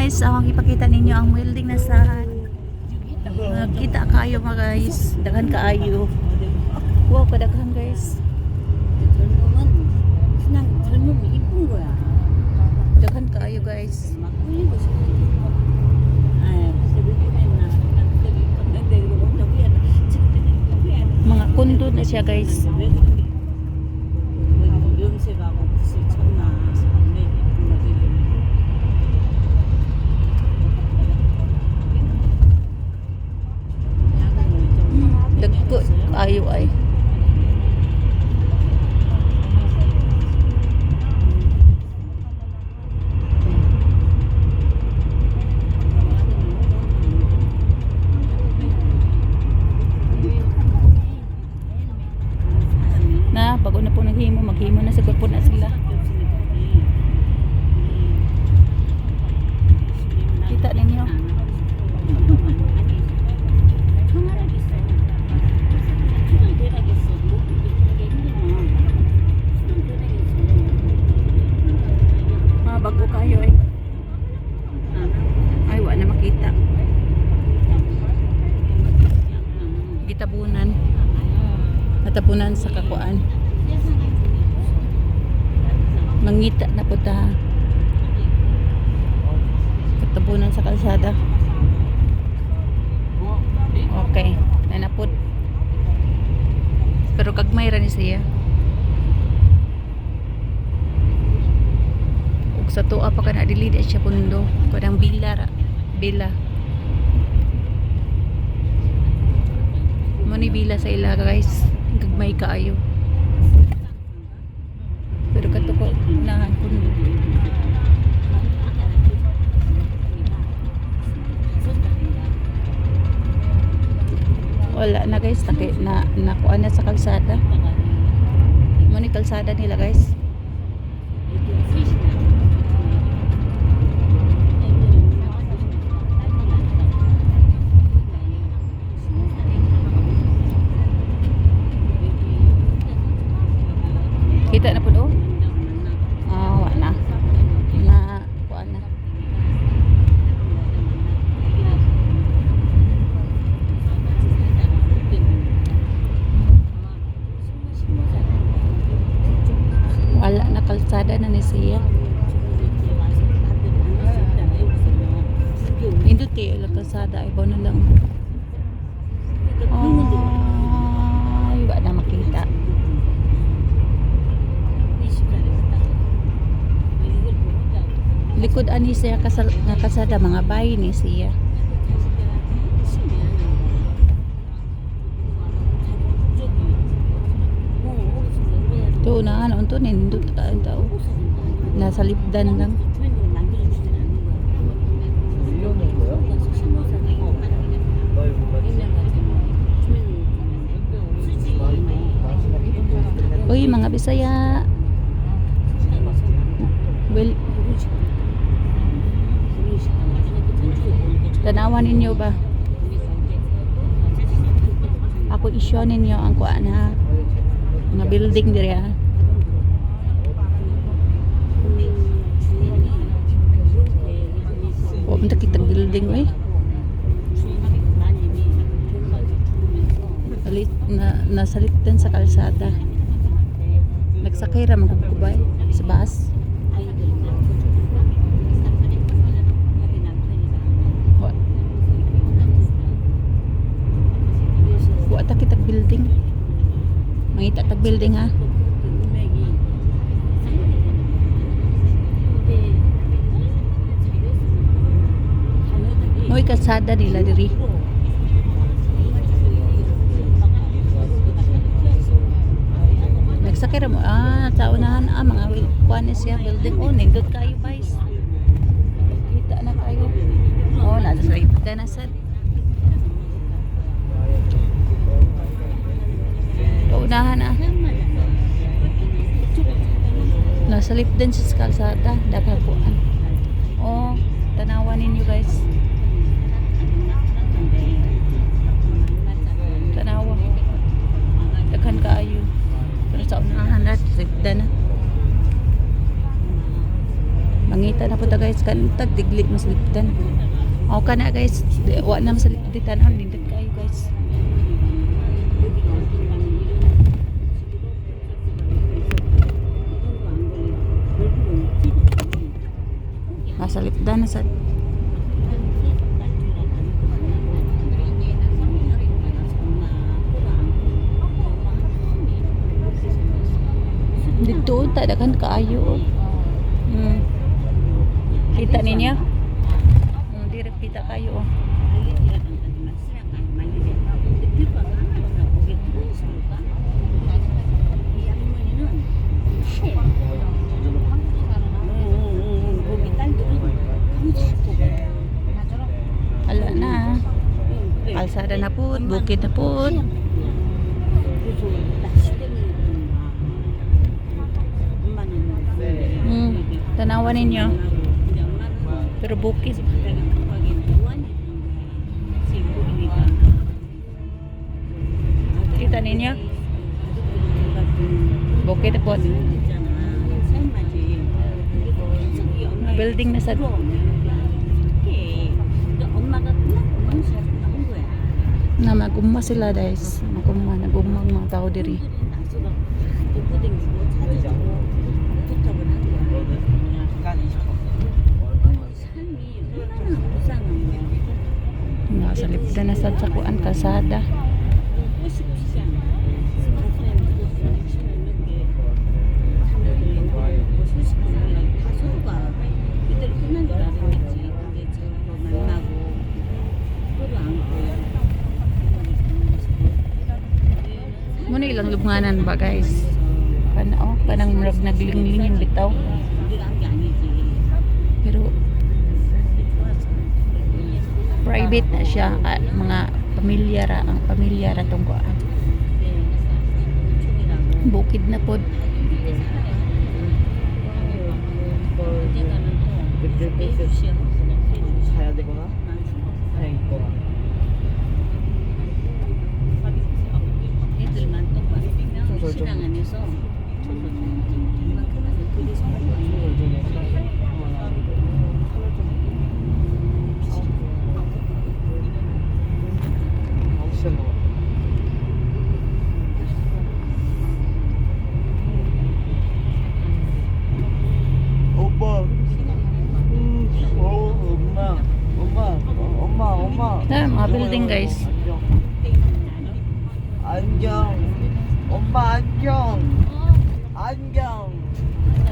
Guys, akong ipakita ninyo ang welding na sa kita kaayo mga guys. Daghan kaayo. Wow, kadaghan, guys. 젊음은 그냥 젊음이 이쁜 거야. Daghan kaayo, guys. 막 꾸미고 싶지. 아유, 그때 왜 그랬나. 난 그때 이뻤는데 이러고 혼자 후회한다. 지금 생각해보니까 후회하는 Mga kundo na siya, guys. 왜 그렇게 뭐 염색하고 붓을 쳤나 싶은데 이쁜 거지. Dagko kaayo ay. Na, bago na po naghimo, maghimo na siguro po na sila. Kita ninyo. Mga bago kayo eh. Ay, wala na makita. Gitabunan. Natabunan sa kakuan. Mangita na po ta. Katabunan sa kalsada. Okay, nanapot. Pero kagmay ra ni siya. Ug sa tuwa pa kana dili di siya pundo. Kanang bila ra. Bila. Mo ni bila sa ila, guys. Gagmay kaayo. Pero kato ko unahan pundo. Wala na, guys, naki, na nakuha na sa kalsada. Mo ni kalsada nila, guys. Kita na po do? Ah, wala na. Na kuha na. Wala na, kalsada na ni siya. Indot kayo lang kalsada ay na lang. Ay, wala na makita. Likod ani siya kasal nga kalsada, mga bahay ni siya. To na ano to nindot ka ang tao. Nasa lipdan lang. Uy, mga Bisaya. Well, tanawan ninyo ba? Ako isyo ninyo ang kuan ha. Mga building diri ha. Wa man ta kita building eh. Alit na nasa lipdan sa kalsada. Nagsakay ra man gubay sa bus. Wa wa ta kitag building. Mangita tag building ha. Mo'y kalsada nila diri. Nagsakay ra mo sa unahan mga kuan ni siya building, oh, nindot kayo, guys. Kita na kayo. Oh, nasa sa lipdan na sad. Paunahan ah. Nasa lipdan siya sa kalsada, daghakuan. Oh, tanawan ninyo, guys. Tanawa. Daghan kaayo. Pero sa unahan na, lipdan na. Mangita na po ta, guys. Kantag digli masalipdan. O kana, guys, wa na masalipdan tan-awon, nindot kayo, guys. 여기가 어딘가는 이런 식으로 이 정도 안 걸리고 결국은 찍었더니 Nasalipdan na sa dito ta daghan kaayo. Kita ninyo? Direct kita kayo, oh. Ala na. Kalsada na po, bukid na po. Tanawan ninyo. Pero bukid. Kita ninyo? Bukid na po. Building na sa na maguma sila, guys. Maguma, naguma ang mga tao diri. Nasa lipdan na sa kuan kalsada. Muna ilang lubnganan ba, guys? Kana oh, kanang murag naglingling bitaw. Pero private na siya, ah, mga pamilya ra ang pamilya ra tong kuan. Bukid na pod. 사야 되거나 그냥 있거나. 애들만 똑바로 뛰면 신앙 안에서 이만큼은 그게 성공이야. 오빠, 어, 엄마, 엄마, 엄마, 엄마. Na, mga building, guys. 안경, 엄마 안경, 안경.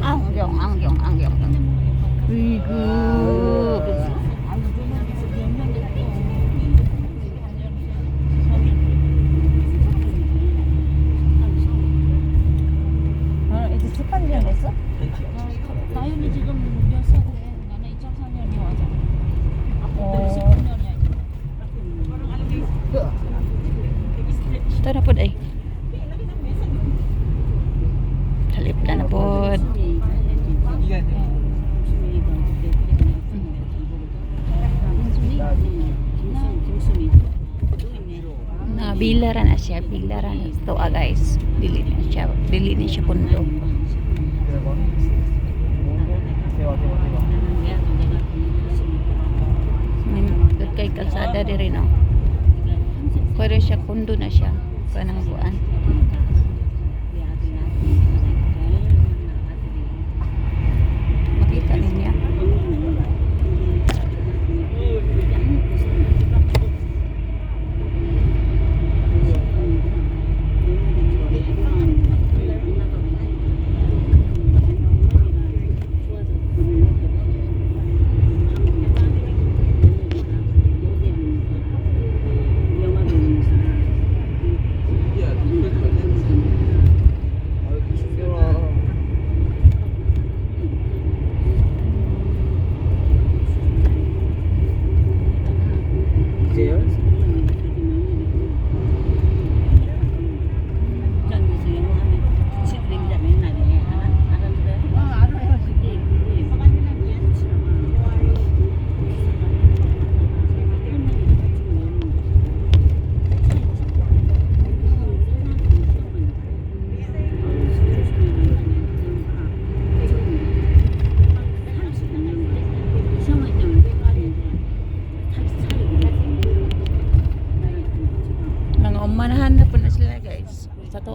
Angyong, angyong, angyong. Wigo. 이제 18년 됐어? 나연이 지금 몇 살인데? 나는 2004년이 와서. 어. 19년이야 이제. Ito na pod ay. Halip na pod. Na bilara na siya, bilara na ito, ah, guys. Dili na siya, dili na siya pundo. 대박 대박 대박. Doon kay kalsada diri no. Pero siya pundo na siya kanang kuan. Makita ninyo.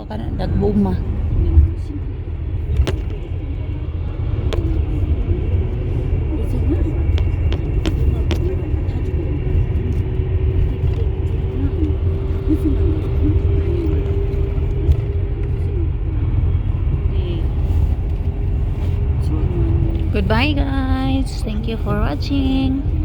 ka na nagbuma. Goodbye, guys. Thank you for watching.